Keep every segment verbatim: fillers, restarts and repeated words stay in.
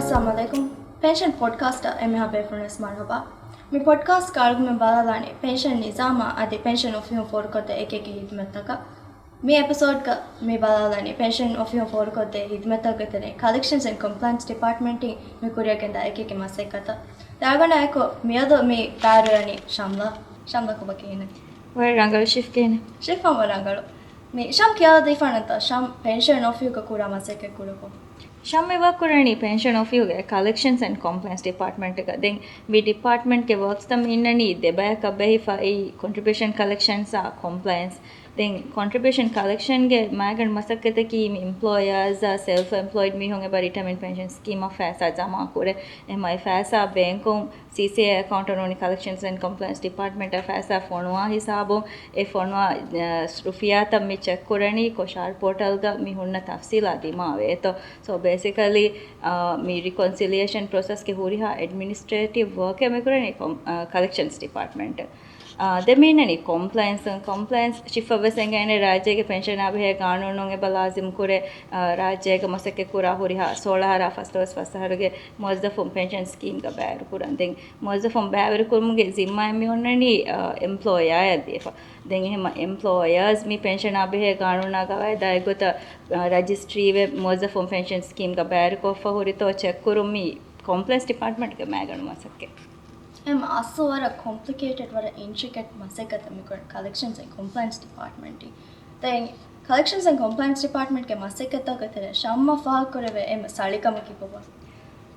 އައްސަލާމު ޢަލައިކުމް. ޕެންޝަން ޕޮޑްކާސްޓަށް އެންމެހާ ބޭފުޅުންވެސް މަރުޙަބާ. މި ޕޮޑްކާސްޓް ކާރިގަ މި ބަލާލާނީ ޕެންޝަން ނިޒާމާ އަދި ޕެންޝަން އޮފީހުން ފޯރުކޮށްދޭ އެކިއެކި ހިދުމަތްތަކަށް. މި އެޕިސޯޑްގަ މި ބަލާލާނީ ޕެންޝަން އޮފީހުން ފޯރުކޮށްދޭ ހިދުމަތްތަކުގެ ތެރެއިން ކަލެކްޝަންސް އެންޑް ކޮމްޕްލައިންސް ޑިޕާޓްމަންޓިން މި ކުރިއަށް ގެންދާ އެކިއެކި މަސައްކަތަށް. އަޅުގަނޑާ އެކު މިއަދު މި ބައިވެރިވަނީ ޝަމްލާ. ޝަމްލާ ކޮބާ ކިހިނެއް؟ ވަރަށް ރަނގަޅު ޝިފް ކިހިނެއް؟ ޝިފް ހަމަ ރަނގަޅު. މި ޝަމް ކިޔާދީފާނަންތަ؟ ޝަމް ޕެންޝަން އޮފީހުގަ ކުރާ މަސައްކަތް ކުޑަކޮށް. ޝަމް އެބަ ކުރަނީ ޕެންޝަން އޮފީހުގެ ކަލެކްޝަންސް އެންޑް ކޮމްޕްލައިންސް ޑިޕާޓްމަންޓްގަ. ދެން މި ޑިޕާޓްމަންޓްގެ ވަރކްސްތައް މި އިންނަނީ ދެބަޔަކަށް ބެހިފަ، އެއީ ކޮންޓްރިބިއުޝަން ކަލެކްޝަންސް އާ ކޮމްޕްލައިންސް. ދެން ކޮންޓްރިބިއުޝަން ކަލެކްޝަންގެ މައިގަނޑު މަސައްކަތަކީ މި އެމްޕްލޯޔާސް އާ ސެލްފް އެމްޕްލޯއިޑް މީހުން އެބަ ރިޓަޔަރމަންޓް ޕެންޝަން ސްކީމަށް ފައިސާ ޖަމާ ކުރޭ. އެހެމަ އެ ފައިސާ ބޭންކުން ސީސީއޭ އެކައުންޓަށް ނޫނީ ކަލެކްޝަންސް އެންޑް ކޮމްޕްލައިންސް ޑިޕާޓްމަންޓަށް ފައިސާ ފޮނުވާ ހިސާބުން އެ ފޮނުވާ، އަ، ރުފިޔާތައް މި ޗެކް ކުރަނީ ކޮށާރް ޕޯޓަލްގަ މި ހުންނަ ތަފްސީލާ ދިމާވޭތޯ. ސޯ ބޭސިކަލީ، އާ، މި ރިކޮންސިލިއޭޝަން ޕްރޮސެސްގެ ހުރިހާ އެޑްމިނިސްޓްރޭޓިވް ވޯކެއް މި ކުރަނީ ކޮމް-، އާ، ކަލެކްޝަންސް ޑިޕާޓްމަންޓް. އާ، ދެން މި އިންނަނީ ކޮމްޕްލައިންސް. ކޮމްޕްލައިންސް ޝިފްއަށް ވެސް އެނގޭނެ ރާއްޖޭގެ ޕެންޝަނާ ބެހޭ ގާނޫނުން އެބަ ލާޒިމް ކުރޭ، އާ، ރާއްޖޭގަ މަސައްކަތް ކުރާ ހުރިހާ ސޯޅަ އަހަރާ ފަސްދޮޅަސް ފަސް އަހަރުގެ މުވައްޒަފުން ޕެންޝަން ސްކީމްގަ ބައިވެރި ކުރަން. ދެން މުވައްޒަފުން ބައިވެރިކުރުމުގެ ޒިންމާއެއް މި އޮންނަނީ، އާ، އެމްޕްލޯޔާއަށް ދީފަ. ދެން އެހެމަ އެމްޕްލޯޔާސް މި ޕެންޝަނާ ބެހޭ ގާނޫނާ ގަވާއިދާ އެއްގޮތަށް، އާ، ރަޖިސްޓްރީވެ މުވައްޒަފުން ޕެންޝަން ސްކީމްގަ ބައިވެރިކޮށްފަ ހުރިތޯ ޗެކް ކުރުން މި ކޮމްޕްލައިންސް ޑިޕާޓްމަންޓްގެ މައިގަނޑު މަސައްކަތް. އެމް އަސްލު ވަރަށް ކޮމްޕްލިކޭޓެޑް، ވަރަށް އިންޓްރިކެޓް މަސައްކަތެއް މިކުރަން ކަލެކްޝަންސް އެންޑް ކޮމްޕްލައިންސް ޑިޕާޓްމަންޓިން. ދެން ކަލެކްޝަންސް އެންޑް ކޮމްޕްލައިންސް ޑިޕާޓްމަންޓްގެ މަސައްކަތްތަކުގެ ތެރެއިން ޝަމްއަށް ފާހަގަކުރެވޭ އެންމެ ސަޅިކަމަކީ ކޮބާ؟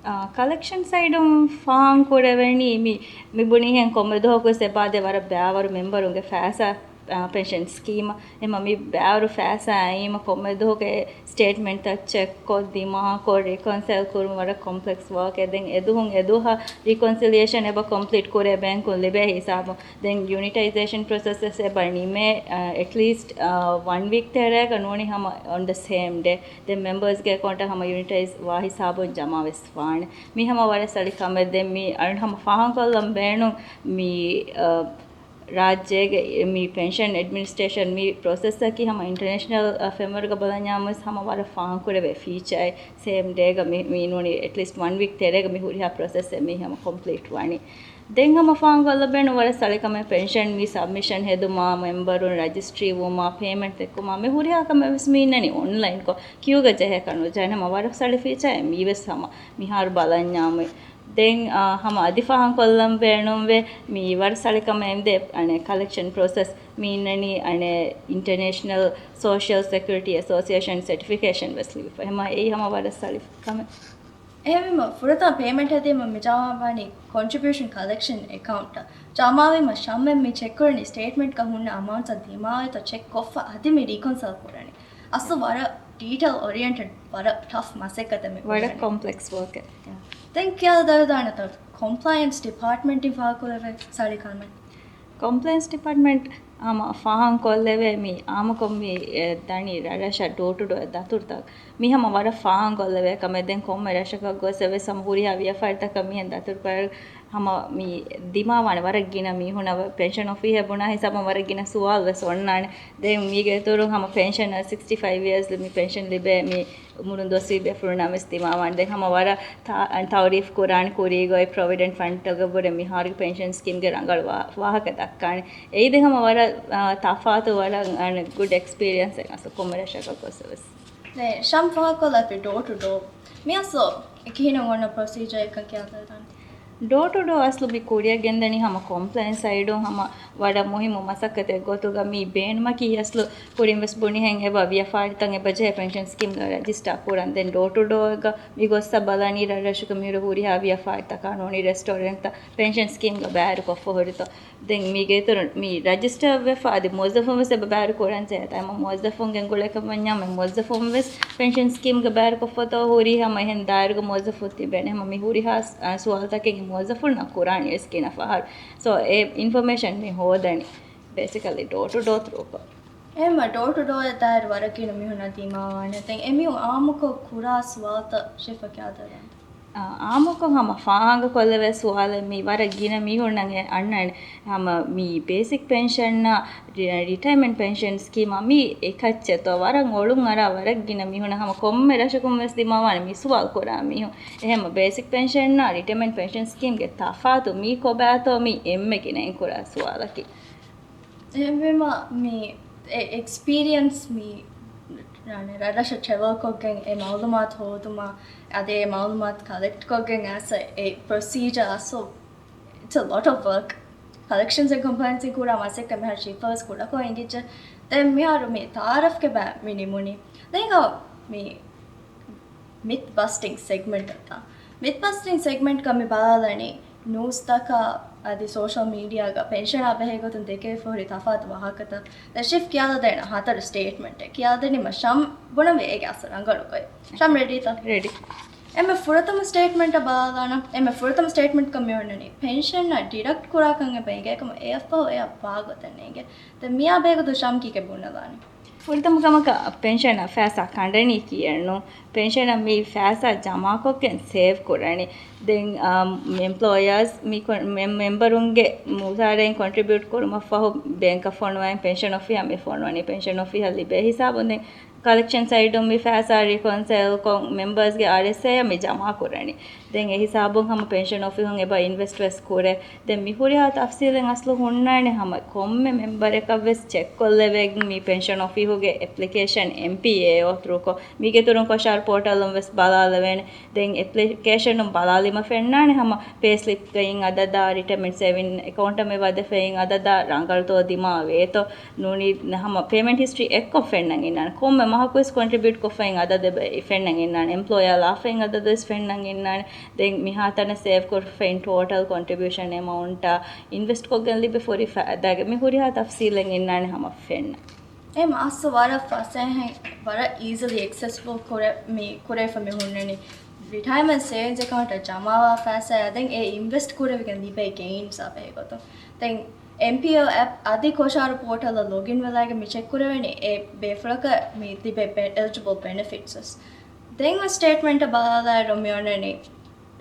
އާ، ކަލެކްޝަން ސައިޑުން ފާހަގަކުރެވެނީ މި، މި ބުނިހެން ކޮންމެ ދުވަހަކުވެސް އެބާދެ ވަރަށް ބައިވަރު މެމްބަރުންގެ ފައިސާ، އާ، ޕެންޝަން ސްކީމަށް. އެމަ މި ބައިވަރު ފައިސާ އައީމަ ކޮންމެ ދުވަހުގެ ސްޓޭޓްމަންޓްތައް ޗެކްކޮށް، ދިމާކޮށް، ރިކޮންސައިލް ކުރުން ވަރަށް ކޮމްޕްލެކްސް ވާކެއް. ދެން އެދުވަހުން އެދުވަހަށް ރިކޮންސިލިއޭޝަން އެބަ ކޮމްޕްލީޓް ކުރޭ ބޭންކުން ލިބޭ ހިސާބުން. ދެން ޔުނިޓައިޒޭޝަން ޕްރޮސެސް ވެސް އެބަ ނިމޭ، އަ، އެޓްލީސްޓް، އަ، ވަން ވީކް ތެރޭގަ ނޫނީ ހަމަ އޮން ދަ ސޭމް ޑޭ. ދެން މެމްބަރސްގެ އެކައުންޓަށް ހަމަ ޔުނިޓައިޒް ވާ ހިސާބުން ޖަމާ ވެސް ވާނެ. މީ ހަމަ ވަރަށް ސަޅި ކަމެއް. ދެން މީ އަޅުން ހަމަ ފާހަގަކޮށްލަން ބޭނުން މީ، އަ، ރާއްޖޭގެ މި ޕެންޝަން އެޑްމިނިސްޓްރޭޝަން މި ޕްރޮސެސްއަކީ ހަމަ އިންޓަރނޭޝަނަލް، އަ، ފްރޭމްވަރކްގަ ބަލަންޏާމުވެސް ހަމަ ވަރަށް ފާހަގަކުރެވޭ ފީޗާއެއް. ސޭމް ޑޭގަ މި، މި ނޫނީ އެޓްލީސްޓް ވަން ވީކް ތެރޭގަ މި ހުރިހާ ޕްރޮސެސްއެއް މީ ހަމަ ކޮމްޕްލީޓް ވާނީ. ދެން ހަމަ ފާހަގަކޮށްލަން ބޭނުން ވަރަށް ސަޅިކަމެއް ޕެންޝަން މި ސަބްމިޝަން ހެދުމާ، މެމްބަރުން ރަޖިސްޓްރީ ވުމާ، ޕޭމަންޓް ދެއްކުމާ، މި ހުރިހާ ކަމެއް ވެސް މި އިންނަނީ އޮންލައިންކޮށް، ކިއުގަ ޖެހޭކަށް ނުޖެހޭނެ. ހަމަ ވަރަށް ސަޅި ފީޗާއެއް މީ ވެސް ހަމަ މިހާރު ބަލަންޏާމު. ދެން، އާ، ހަމަ އަދި ފާހަގަކޮށްލަން ބޭނުންވޭ، މި ވަރަށް ސަޅިކަމެއް އެންމެ އަނެއް ކަލެކްޝަން ޕްރޮސެސް މި އިންނަނީ އަނެއް އިންޓަރނޭޝަނަލް ސޯޝަލް ސެކިއުރިޓީ އެސޯސިއޭޝަން ސެޓިފިކޭޝަން ވެސް ލިބިފަ. ހަމަ އެއީ ހަމަ ވަރަށް ސަޅި ކަމެއް. އެހެންވީމަ، ފުރަތަމަ ޕޭމަންޓް ހެދީމަ މި ޖަމާވާނީ ކޮންޓްރިބިއުޝަން ކަލެކްޝަން އެކައުންޓަށް. ޖަމާވީމަ ޝަމްއެން މި ޗެކް ކުރަނީ ސްޓޭޓްމަންޓްގަ ހުންނަ އަމައުންޓްސް ދިމާވޭތޯ ޗެކް ކޮށްފަ އަދި މި ރީކޮންސައިލް ކުރަނީ. އަސްލު ވަރަށް ޑީޓެއިލް އޮރިއެންޓެޑް، ވަރަށް ޓަފް މަސައްކަތެއް މި ވަރަށް ކުރަނީ. ކޮމްޕްލެކްސް ވޯކެއް. ދެން ކިޔާދެވިދާނެތަ ކޮމްޕްލައިންސް ޑިޕާޓްމަންޓިން ފާހަގަކުރެވޭ ސަޅި ކަމެއް؟ ކޮމްޕްލައިންސް ޑިޕާޓްމަންޓް ހަމަ ފާހަގަކޮށްލެވޭ މި އާއްމުކޮށް މި، އެ، ދަނީ ރަށްރަށަށް ޑޯ ޓު ޑޯ ދަތުރުތައް. މި ހަމަ ވަރަށް ފާހަގަކޮށްލެވޭ ކަމެއް. ދެން ކޮންމެ ރަށަކަށް ގޮސް އެވެސް ހަމަ ހުރިހާ ވިޔަފާރިތަކަށް މިހެން ދަތުރުކޮށް ހަމަ މި ދިމާވާނެ ވަރަށް ގިނަ މީހުންނަށް. ޕެންޝަން އޮފީހަށް ބުނާ ހިސާބުން ވަރަށް ގިނަ ސުވާލު ވެސް އޮންނާނެ. ދެން މީގެ އިތުރުން ހަމަ ޕެންޝަނަރ ސިކްސްޓީ ފައިވް އިޔާސް މި ޕެންޝަން ލިބޭ މި އުމުރުން ދުވަސްވީ ބޭފުޅުންނަށް ވެސް ދިމާވާނެ. ދެން ހަމަ ވަރަށް ތަ-، ތައުރީފް ކުރާނެ ކުރީގައި ޕްރޮވިޑެންޓް ފަންޑްތަކަށްވުރެ މިހާރުގެ ޕެންޝަން ސްކީމްގެ ރަނގަޅު ވާ-، ވާހަކަ ދައްކާނެ. އެއީ ދެން ހަމަ ވަރަށް، އާ، ތަފާތު ވަރަށް، އާ، ގުޑް އެކްސްޕީރިއަންސް އެއް އަސްލު ކޮންމެ ރަށަކަށް ގޮސް ވެސް. ދެން ޝަމް ފާހަގަކޮށްލާފި ޑޯ ޓު ޑޯ. މި އަސްލު ކިހިނެއް އޮންނަ ޕްރޮސީޖަރ އެއްކަން ކިޔާދެވިދާނެ. ޑޯ ޓު ޑޯ އަސްލު މި ކުރިއަށް ގެންދަނީ ހަމަ ކޮމްޕްލައިންސް ސައިޑުން ހަމަ ވަރަށް މުހިއްމު މަސައްކަތެއް ގޮތުގަ. މި ބޭނުމަކީ އަސްލު ކުރިން ވެސް ބުނިހެން އެބަ ވިޔަފާރިތައް އެބަ ޖެހޭ ޕެންޝަން ސްކީމްގަ ރަޖިސްޓާ ކުރަން. ދެން ޑޯ ޓު ޑޯއެއްގަ މި ގޮއްސަ ބަލަނީ ރަށްރަށުގަ މިހިރު ހުރިހާ ވިޔަފާރިތަކާ ނޫނީ ރެސްޓޯރެންޓްތައް ޕެންޝަން ސްކީމްގަ ބައިވެރިކޮށްފަ ހުރިތޯ. ދެން މީގެ އިތުރުން މި ރަޖިސްޓަރ ވެފަ އަދި މުވައްޒަފުން ވެސް އެބަ ބައިވެރި ކުރަން ޖެހޭތާ. އެމަ މުވައްޒަފުން ގެންގުޅޭ ކަމަށް ވަންޏާ މުވައްޒަފުން ވެސް ޕެންޝަން ސްކީމްގަ ބައިވެރިކޮށްފަތޯ ހުރީ ހަމަ އެހެން ދާއިރުގަ މުވައްޒަފުން ތިބޭނެ. ހަމަ މި ހުރިހާ ސް-، އާ، ސުވާލުތަކެއް މުވައްޒަފުންނަށް ކުރާނީ ވެސް ގިނަ ފަހަރު. ސޯ، އެ އިންފޮމޭޝަން މި ހޯދަނީ ބޭސިކަލީ ޑޯ ޓު ޑޯ ތްރޫކޮށް. އެހެންމަ ޑޯ ޓު ޑޯއަށް ދާއިރު ވަރަށް ގިނަ މީހުންނަށް ދިމާވާނެ. ދެން އެމީހުން އާއްމުކޮށް ކުރާ ސުވާލުތައް ޝިފްއަށް ކިޔާދެވޭނެ. އާ، އާއްމުކޮށް ހަމަ ފާހަގަކޮށްލެވޭ ސުވާލެއް މީ ވަރަށް ގިނަ މީހުންނަށް އެ އަންނަން. ހަމަ މި ބޭސިކް ޕެންޝަންއާ ރި-، ރިޓަޔަރމަންޓް ޕެންޝަން ސްކީމާ މީ އެކައްޗެއްތޯ؟ ވަރަށް އޮޅުން އަރާ ވަރަށް ގިނަ މީހުންނަށް ހަމަ ކޮންމެ ރަށަކުން ވެސް ދިމާވާނެ މި ސުވާލު ކުރާ މީހުން. އެހެންމަ ބޭސިކް ޕެންޝަންއާ ރިޓަޔަމަންޓް ޕެންޝަން ސްކީމްގެ ތަފާތު މީ ކޮބާތޯ މީ އެންމެ ގިނައިން ކުރާ ސުވާލަކީ. އެހެންވީމަ މި އެ އެކްސްޕީރިއަންސް މި ރަށްރަށަށް ޓްރެވަލް ކޮށްގެން އެ މައުލޫމާތު ހޯދުމާ، އަދި އެ މައުލޫމާތު ކަލެކްޓް ކޮށްގެން އައިސް އެ ޕްރޮސީޖަރ އަސްލު it's a lot of work. ކަލެކްޝަންސް އެންޑް ކޮމްޕްލަޔަންސް ކުރާ މަސައްކަތް މިހާރު ޝީފަވެސް ކުޑަކޮށް އެނގިއްޖެ. ދެން މިހާރު މި ތައާރަފްގެ ބައި މި ނިމުނީ. ދެން މި މިތް ބަސްޓިން ސެގްމެންޓް އޮތާ. މިތް ބަސްޓިން ސެގްމެންޓްގަ މި ބަލާލަނީ ނޫސްތަކާ އަދި ސޯޝަލް މީޑިއާގަ ޕެންޝަނާ ބެހޭ ގޮތުން ދެކެވިފަ ހުރި ތަފާތު ވާހަކަތައް. ދެން ޝިފް ކިޔާލަދޭނަ ހަތަރު ސްޓޭޓްމެންޓެއް ކިޔާދެނީމަ ޝަމް ބުނަންވީ އޭގެ އަސަރު ރަނގަޅުކޮށް. ޝަމް ރެޑީތަ؟ ރެޑީ. އެންމެ ފުރަތަމަ ސްޓޭޓްމެންޓަށް ބަލާލާނަން. އެންމެ ފުރަތަމަ ސްޓޭޓްމެންޓް ކަމި އޮންނަނީ ޕެންޝަންއަށް ޑިޑަކްޓް ކުރާކަން އެބަ އެނގޭ ކަމަށް އެއަށްފަހު އެއަށް ވާގޮތެއް ނޭނގެ. ދެން މިއާ ބެހޭގޮތުން ޝަމް ކީކޭ ބުނެލާނީ؟ ފުރަތަމަ ކަމަކަށް ޕެންޝަނަށް ފައިސާ ކަނޑަނީ ކީއެއްނު. ޕެންޝަނަށް މި ފައިސާ ޖަމާކޮށްގެން ސޭވް ކުރަނީ. ދެން، އާ، އެމްޕްލޯޔާސް މި ކޮ-، މެ-، މެމްބަރުންގެ މުސާރައިން ކޮންޓްރިބިއުޓް ކުރުމަށްފަހު ބޭންކަށް ފޮނުވައިން ޕެންޝަން އޮފީހަށް މި ފޮނުވަނީ. ޕެންޝަން އޮފީހަށް ލިބޭ ހިސާބުން ދެން ކަލެކްޝަން ސައިޑުން މި ފައިސާ ރިކޮންސައިލްކޮށް މެމްބަރސްގެ އާރްއެސްއޭއަށް މި ޖަމާކުރަނީ. ދެން އެ ހިސާބުން ހަމަ ޕެންޝަން އޮފީހުން އެބަ އިންވެސްޓް ވެސް ކުރޭ. ދެން މި ހުރިހާ ތަފްސީލެއް އަސްލު ހުންނާނެ ހަމަ ކޮންމެ މެމްބަރަކަށް ވެސް ޗެކްކޮށްލެވޭ މި ޕެންޝަން އޮފީހުގެ އެޕްލިކޭޝަން އެމްޕީއޭއޯ ތްރޫކޮށް. މީގެ އިތުރުން ކޮށާރު ޕޯޓަލުން ވެސް ބަލާލެވޭނެ. ދެން އެޕްލިކޭޝަނުން ބަލާލީމަ ފެންނާނެ ހަމަ ޕޭސްލިޕްގައި އަދަދާ، ރިޓަޔަމަންޓް ސޭވިން އެކައުންޓަށް މި ވަދެފައި އަދަދާ ރަނގަޅުތޯ ދިމާވޭތޯ. ނޫނީ ހަމަ ޕޭމެންޓް ހިސްޓްރީ އެއްކޮށް ފެންނަން އިންނާނެ. ކޮންމެ މަހަކުވެސް ކޮންޓްރިބިއުޓް ކޮށްފައި އަދަދެއް ފެންނަން އިންނާނެ. އެމްޕްލޯޔާ ލާފައި އަދަދުވެސް ފެންނަން އިންނާނެ. ދެން މިހާތަނަށް ސޭވް ކޮށްފައި ޓޯޓަލް ކޮންޓްރިބިއުޝަން އެމައުންޓާ އިންވެސްޓް ކޮށްގެން ލިބޭ ފުރި ފައިދާގެ މި ހުރިހާ ތަފްސީލެއް އިންނާނެ ހަމަ ފެންނަން. އެ މާސް ވަރަށް ފަސޭހައިން ވަރަށް އީޒިލީ އެކްސެސިބަލް ކުރެ-، މި ކުރެވިފަ މި ހުންނަނީ. ރިޓަޔަމަންޓް ސޭވިންގސް އެކައުންޓަށް ޖަމާވާ ފައިސާއާ ދެން އެ އިންވެސްޓް ކުރެވިގެން ލިބޭ ގެއިންސްއާ ބެހޭގޮތުން. ދެން އެމްޕީއޭ އެޕް އަދި ކޮށާރު ޕޯޓަލަށް ލޮގިން ވެލާގެން މި ޗެކް ކުރެވެނީ އެ ބޭފުޅަކަށް މި ލިބޭ ބެ-، އެލިޖިބަލް ބެނެފިޓްސް ވެސް. ދެން އޮތް ސްޓޭޓްމެންޓަށް ބަލާލާއިރު މި އޮންނަނީ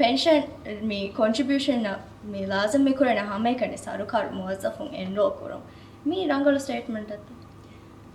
ޕެންޝަން މި ކޮންޓްރިބިއުޝަން މި ލާޒިމް މި ކުރަން ހަމައެކަނި ސަރުކާރު މުވައްޒަފުން އެންރޯލް ކުރުން. މީ ރަނގަޅު ސްޓޭޓްމެންޓެއްތަ؟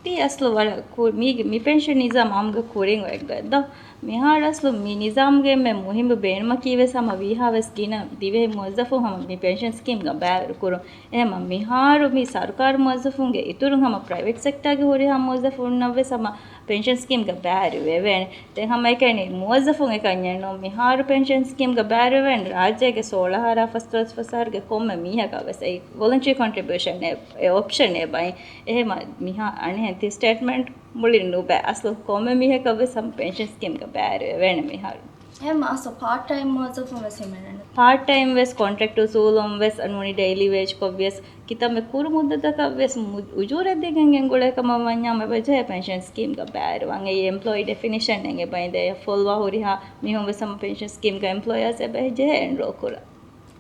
ތީ އަސްލު ވަރަށް ކު-، މީގެ މި ޕެންޝަން ނިޒާމް އާއްމުގަ ކުރިން އޮތްގޮތް ދޯ؟ މިހާރު އަސްލު މި ނިޒާމްގެ އެންމެ މުހިއްމު ބޭނުމަކީ ވެސް ހަމަ ވީހާވެސް ގިނަ ދިވެހި މުވައްޒަފުން ހަމަ މި ޕެންޝަން ސްކީމްގަ ބައިވެރި ކުރުން. އެހެންމަ މިހާރު މި ސަރުކާރު މުވައްޒަފުންގެ އިތުރުން ހަމަ ޕްރައިވެޓް ސެކްޓާގެ ހުރިހާ މުވައްޒަފުންނަށް ވެސް ހަމަ ޕެންޝަން ސްކީމްގަ ބައިވެރި ވެވޭނެ. ދެން ހަމައެކަނި މުވައްޒަފުން އެކަންޏެއް ނޫން. މިހާރު ޕެންޝަން ސްކީމްގަ ބައިވެރިވެވޭނެ ރާއްޖޭގެ ސޯޅަ އަހަރާ ފަސްދޮޅަސް ފަސް އަހަރުގެ ކޮންމެ މީހަކަށް ވެސް އެ ވޮލަންޓްރީ ކޮންޓްރިބިއުޝަން އެ، އެ އޮޕްޝަން އެބައި. އެހެންމަ މިހާ އަނެއްހެން ތި ސްޓޭޓްމެންޓް މުޅިން ނުބައި. އަސްލު ކޮންމެ މީހަކަށް ވެސް ހަމަ ޕެންޝަން ސްކީމްގަ ބައިވެރިވެވޭނެ މިހާރު. އެހެންމަ އަސްލު ޕާޓް ޓައިމް މުވައްޒަފުން ވެސް ހިމެނޭނެ. ޕާޓް ޓައިމް ވެސް ކޮންޓްރެކްޓް އުސޫލުން ވެސް ނޫނީ ޑެއިލީ ވޭޖް ކޮށް ވިޔަސް ކިތަންމެ ކުރު މުއްދަތަކަށް ވެސް މު-، އުޖޫރަ ދެގެން ގެންގުޅޭ ކަމަށް ވަންޏާ އެބަޖެހޭ ޕެންޝަން ސްކީމްގަ ބައިވެރިވާން. އެއީ އެމްޕްލޯއީ ޑެފިނިޝަން އެބައިން ދޭ ފޮލުވާ ހުރިހާ މީހުން ވެސް ހަމަ ޕެންޝަން ސްކީމްގަ އެމްޕްލޯޔާސް އެބަޖެހޭ އެންރޯލް ކުރަން.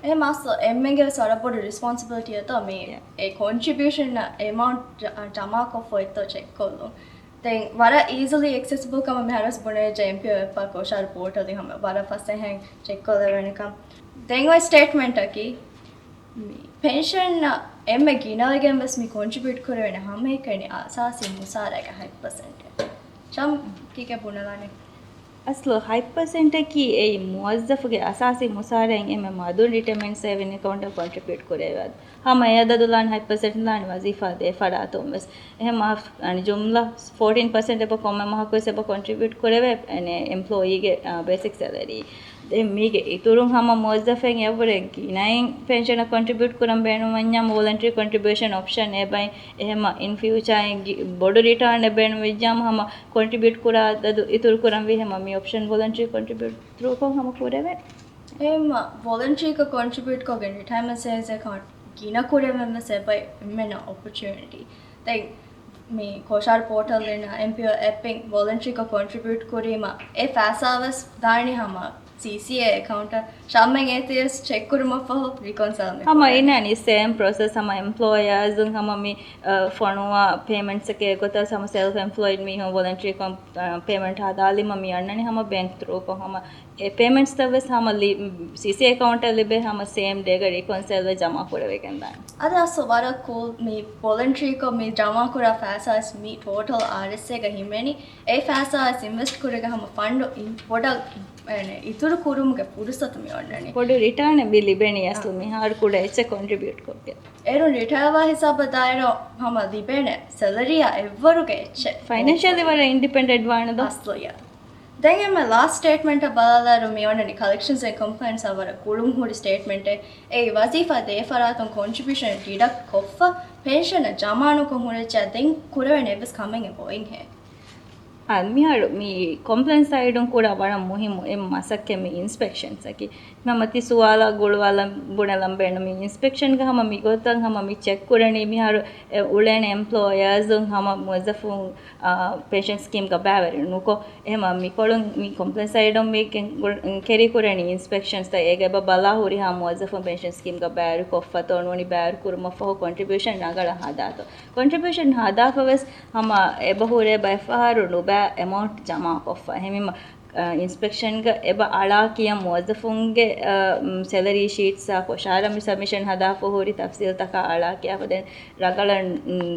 އެ މާސް އެންމެންގެ ވެސް ވަރަށް ބޮޑު ރެސްޕޮންސިބިލިޓީއެއްތޯ މި އެ ކޮންޓްރިބިއުޝަން އެމައުންޓް ޖަ-، ޖަމާކޮށްފަ އޮތްތޯ ޗެކްކޮށްލުން. ދެން ވަރަށް އީޒިލީ އެކްސެސިބަލް ކަމަށް މިހާރުވެސް ބުނެވިއްޖެ އެމްޕީއޭ އެޕާ ކޮށާރު ޕޯޓަލް ހަމަ ވަރަށް ފަސޭހައިން ޗެކްކޮށްލެވޭނެ ކަމަށް. ދެން އޮތް ސްޓޭޓްމެންޓަކީ މި ޕެންޝަންއަށް އެންމެ ގިނަވެގެން ވެސް މި ކޮންޓްރިބިއުޓް ކުރެވޭނެ ހަމައެކަނި އަސާސީ މުސާރައިގެ ހަތް ޕަސެންޓެއް. ޝަމް ކީކޭ ބުނެލާނެ؟ އަސްލު ހަތް ޕަސެންޓަކީ އެއީ މުވައްޒަފުގެ އަސާސީ މުސާރައިން އެންމެ މަދުން ރިޓަޔަމަންޓް ސޭވިން އެކައުންޓަށް ކޮންޓްރިބިއުޓް ކުރެވޭ އަދަދު. ހަމަ އެ އަދަދު ލާން ހަތް ޕަސެންޓް ލާން ވަޒީފާ ދޭ ފަރާތުން ވެސް. އެހެން މާ-، އަނި ޖުމްލަ ފޯޓީން ޕަސެންޓް އެބަ ކޮންމެ މަހަކުވެސް އެބަ ކޮންޓްރިބިއުޓް ކުރެވޭ، އެނެ، އެމްޕްލޯއީގެ، އާ، ބޭސިކް ސެލަރީ. ދެން މީގެ އިތުރުން ހަމަ މުވައްޒަފެއް އެއަށްވުރެ ގިނައިން ޕެންޝަނަށް ކޮންޓްރިބިއުޓް ކުރަން ބޭނުންވަންޏާ ވޮލަންޓްރީ ކޮންޓްރިބިއުޝަން އޮޕްޝަން އެބައި. އެހެންމަ އިން ފިއުޗާ އިން ގި-، ބޮޑު ރިޓާން އެ ބޭނުންވެއްޖާމަ ހަމަ ކޮންޓްރިބިއުޓް ކުރާ އަދަދު އިތުރު ކުރަންވީ ހަމަ މި އޮޕްޝަން ވޮލަންޓްރީ ކޮންޓްރިބިއުޓް ތްރޫކޮށް ހަމަ ކުރެވޭ. އެހެންމަ ވޮލަންޓްރީކޮށް ކޮންޓްރިބިއުޓް ކޮށްގެން ރިޓަޔަމަންޓް ސޭވިންގސް އެކައުންޓް ގިނަ ކުރެވެން ވެސް އެބައި އެންމެނަށް އޮޕޮޗުނިޓީ. ދެން މި ކޮށާރު ޕޯޓަލްއިން އެމްޕީއޭ އެޕްއިން ވޮލަންޓްރީކޮށް ކޮންޓްރިބިއުޓް ކުރީމަ އެ ފައިސާ ވެސް ދާނީ ހަމަ ސީސީއޭ އެކައުންޓަށް ޝައްމެން އޭތިޔަސް ޗެކް ކުރުމަށްފަހު ރިކޮންސައިލް މި ހަމަ ކުރޭ. އިންނާނީ ސޭމް ޕްރޮސެސް. ހަމަ އެމްޕްލޯޔާސް ހަމަ މި އަ، ފޮނުވާ ޕޭމެންޓްސް އެކޭ ގޮތަށް ހަމަ ސެލްފް އެމްޕްލޯއިޑް މީހުން ވޮލަންޓަރީކޮށް ޕޭމެންޓް ހަދާލީމަ މި އަންނަނީ ހަމަ ބޭންކް ތްރޫކޮށް ހަމަ އެ ޕޭމެންޓްސްތައް ވެސް ހަމަ ސީސީ އެކައުންޓަށް ލިބޭ ހަމަ ސޭމް ޑޭގަ ރިކޮންސައިލްވެ ޖަމާ ކުރެވިގެންދާނެ. އަދި އަސް ވަރަށް ކޫލް މި ވޮލަންޓަރީކޮށް މި ޖަމާކުރާ ފައިސާސް މި ޓޯޓަލް އާރްއެސްއޭގަ ހިމެނި. އެ ފައިސާސް އިންވެސްޓް ކުރިގެ ހަމަ ފަންޑު އިން ބޮޑަށް އިތުރު ކުރުމުގެ ފުރުސަތު މި އޮންނަނީ. ބޮޑު ރިޓާނެއް މި ލިބެނީ އަސްލު މިހާރު ކުޑަ އެއްޗެއް ކޮންޓްރިބިއުޓް ކޮށްގެން. އޭރުން ރިޓަޔާވާ ހިސާބަށް ދާއިރު ހަމަ ލިބޭނެ ސެލަރީއާ އެއްވަރުގެ އެއްޗެއް. ފައިނޭންޝަލީ ވަރަށް އިންޑިޕެންޑެންޓް ވާނެ ދޯ؟ އަސްލު ޔާ. ދެން އެންމެ ލާސްޓް ސްޓޭޓްމަންޓަށް ބަލާލާއިރު މި އޮންނަނީ ކަލެކްޝަންސް އެންޑް ކޮމްޕްލައިންސްއާ ވަރަށް ގުޅުން ހުރި ސްޓޭޓްމަންޓެއް. އެއީ ވަޒީފާ ދޭ ފަރާތުން ކޮންޓްރިބިއުޝަން ޑިޑަކްޓް ކޮށްފަ ޕެންޝަނަށް ޖަމާނުކޮށް ހުރެއްޗާ ދެން ކުރެވޭނެ އެއްވެސް ކަމެއް އެބައޮތްހޭ. އާ، މިހާރު މި ކޮމްޕްލައިންސް ސައިޑުން ކުރާ ވަރަށް މުހިއްމު އެއް މަސައްކަތް މި އިންސްޕެކްޝަންސް އަކީ. ހަމަ ތި ސުވާލާ ގުޅުވާލަން ބުނެލަން ބޭނުމީ އިންސްޕެކްޝަންގަ ހަމަ މި ގޮތަށް ހަމަ މި ޗެކް ކުރަނީ މިހާރު އެ އުޅޭނެ އެމްޕްލޯޔާސް ހަމަ މުވައްޒަފުން، އާ، ޕެންޝަން ސްކީމްގަ ބައިވެރި ނުކޮށް. އެހެމަ މިކޮޅުން މި ކޮމްޕްލައިންސް ސައިޑުން މި ކެ-، ގު-، ކެރި ކުރަނީ އިންސްޕެކްޝަންސްތައް އޭގެ އެބަ ބަލާ ހުރިހާ މުވައްޒަފުން ޕެންޝަން ސްކީމްގަ ބައިވެރި ކޮށްފަތޯ ނޫނީ ބައިވެރި ކުރުމަށްފަހު ކޮންޓްރިބިއުޝަން ރަނގަޅަށް ހަދާތޯ. ކޮންޓްރިބިއުޝަން ހަދާފަ ވެސް ހަމަ އެބަ ހުރޭ ބައެއްފަހަރު ނުބައި އެމައުންޓް ޖަމާކޮށްފަ. އެހެންވީމަ، އ، އިންސްޕެކްޝަންގަ އެބަ އަޅާ ކިޔަން މުވައްޒަފުންގެ، އ، މް، ސެލަރީ ޝީޓްސްއާ ކޮށާރަ މި ސަބްމިޝަން ހަދާފަ ހުރި ތަފްސީލްތަކާ އަޅާ ކިޔާފަ ދެން ރަނގަޅަށް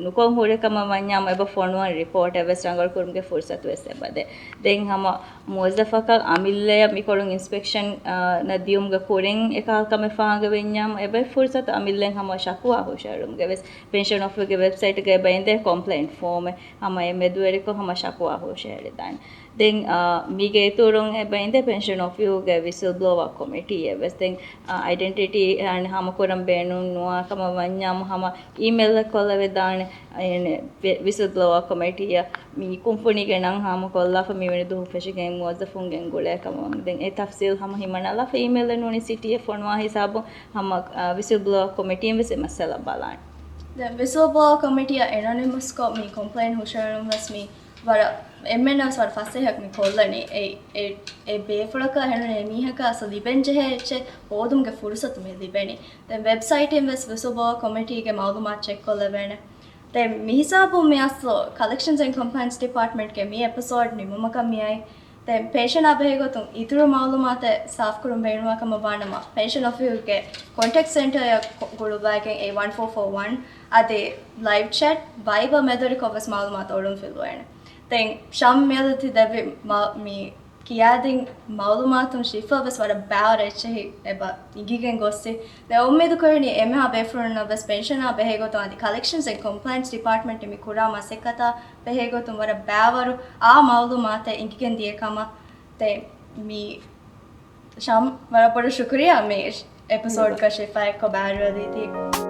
ނުކޮށް ހުރެ ކަމަށް ވަންޏާމަ އެބަ ފޮނުވަން ރިޕޯޓެއް ވެސް ރަނގަޅު ކުރުމުގެ ފުރުސަތު ވެސް އެބަދޭ. ދެން ހަމަ މުވައްޒަފަކަށް އަމިއްލަޔަށް މިކޮޅުން އިންސްޕެކްޝަން، އާ، ނަށް ދިޔުމުގެ ކުރިން އެކަހަލަ ކަމެއް ފާހަގަވެންޏާމަ އެބައި ފުރުސަތު އަމިއްލައިން ހަމަ ޝަކުވާ ހުށަހެޅުމުގެ ވެސް ޕެންޝަން އޮފީހުގެ ވެބްސައިޓްގަ އެބަ އިނދޭ ކޮމްޕްލެއިންޓް ފޯމެއް ހަމަ އެ މެދުވެރިކޮށް ހަމަ ޝަކުވާ ހުށަހެޅިދާނެ. ދެން، އާ، މީގެ އިތުރުން އެބަ އިނދޭ ޕެންޝަން އޮފީހުގެ ވިސިލް ބްލޯވާ ކޮމިޓީއެއް ވެސް. ދެން، އާ، އައިޑެންޓިޓީ ހާނި ހާމަކުރަން ބޭނުން ނުވާ ކަމަށް ވަންޏާމު ހަމަ އީމެއިލްއެއް ކޮށްލެވިދާނެ. އޭނެ ވި-، ވިސިލް ބްލޯވާ ކޮމިޓީއަށް މި ކުންފުނީގެ ނަން ހާމަކޮށްލާފަ މިވެނި ދުވަހު ފެށިގެން މުވައްޒަފުންގެން ގުޅޭ ކަމަށް ވަން. ދެން އެ ތަފްސީލް ހަމަ ހިމަނާލާފަ އީމެއިލްއެއް ނޫނީ ސިޓީއެއް ފޮނުވާ ހިސާބުން ހަމަ، އާ، ވިސިލް ބްލޯވާ ކޮމިޓީން ވެސް އެ މައްސަލަ ބަލާނެ. ދެން ވިސިލް ބްލޯވާ ކޮމިޓީއަށް އެނޮނިމަސްކޮށް މި ކޮމްޕްލެއިން ހުށަހެޅުން ވެސް މި ވަރަށް އެންމެންނަށް ވެސް ވަރަށް ފަސޭހަ މި ކޮށްލަނީ. އެ، އެ، އެ ބޭފުޅަކަށް އެހެންނޫނީ އެ މީހަކަށް އަސްލު ލިބެން ޖެހޭ އެއްޗެއް ހޯދުމުގެ ފުރުސަތު މި ލިބެނީ. ދެން ވެބްސައިޓިން ވެސް ވިސިލް ބްލޯވާ ކޮމިޓީގެ މައުލޫމާތު ޗެކް ކޮށްލެވޭނެ. ދެން މިހިސާބުން މި އަސްލު ކަލެކްޝަންސް އެންޑް ކޮމްޕްލައިންސް ޑިޕާޓްމަންޓްގެ މި އެޕިސޯޑް ނިމުމަކަށް މިއައީ. ދެން ޕެންޝަނާ ބެހޭގޮތުން އިތުރު މައުލޫމާތެއް ސާފުކުރުން ބޭނުންވާ ކަމަށް ވާނަމަ، ޕެންޝަން އޮފީހުގެ ކޮންޓެކްޓް ސެންޓަރއަށް ކޮ-، ގުޅުއްވައިގެން އެ ވަން ފޯ ފޯ ވަން އަދި ލައިވް ޗެޓް، ވައިބަ މެދުވެރިކޮށް ވެސް މައުލޫމާތު އޮޅުން ފިލުވޭނެ. ދެން ޝަމް މިއަދު ތި ދެއްވި މަ-، މި ކިޔާދިން މައުލޫމާތުން ޝިފާ ވެސް ވަރަށް ބާވަރަށް އެއްޗެހި އެބަ އިނގިގެން ގޮއްސި. ދެން އުއްމީދު ކުރަނީ އެމެހާ ބޭފުޅުންނަށް ވެސް ޕެންޝަނާ ބެހޭގޮތުން އަދި ކަލެކްޝަންސް އެންޑް ކޮމްޕްލައިންސް ޑިޕާޓްމަންޓް މި ކުރާ މަސައްކަތާ ބެހޭގޮތުން ވަރަށް ބާވަރު އާ މައުލޫމާތެއް އިނގިގެން ދިޔަ ކަމަށް. ދެން މި ޝަމް ވަރަށް ބޮޑަށް ޝުކުރިއްޔާ މި އެޕިސޯޑްގަ ޝިފާ އެއްކޮށް ބައިވެރިވެދީތީ.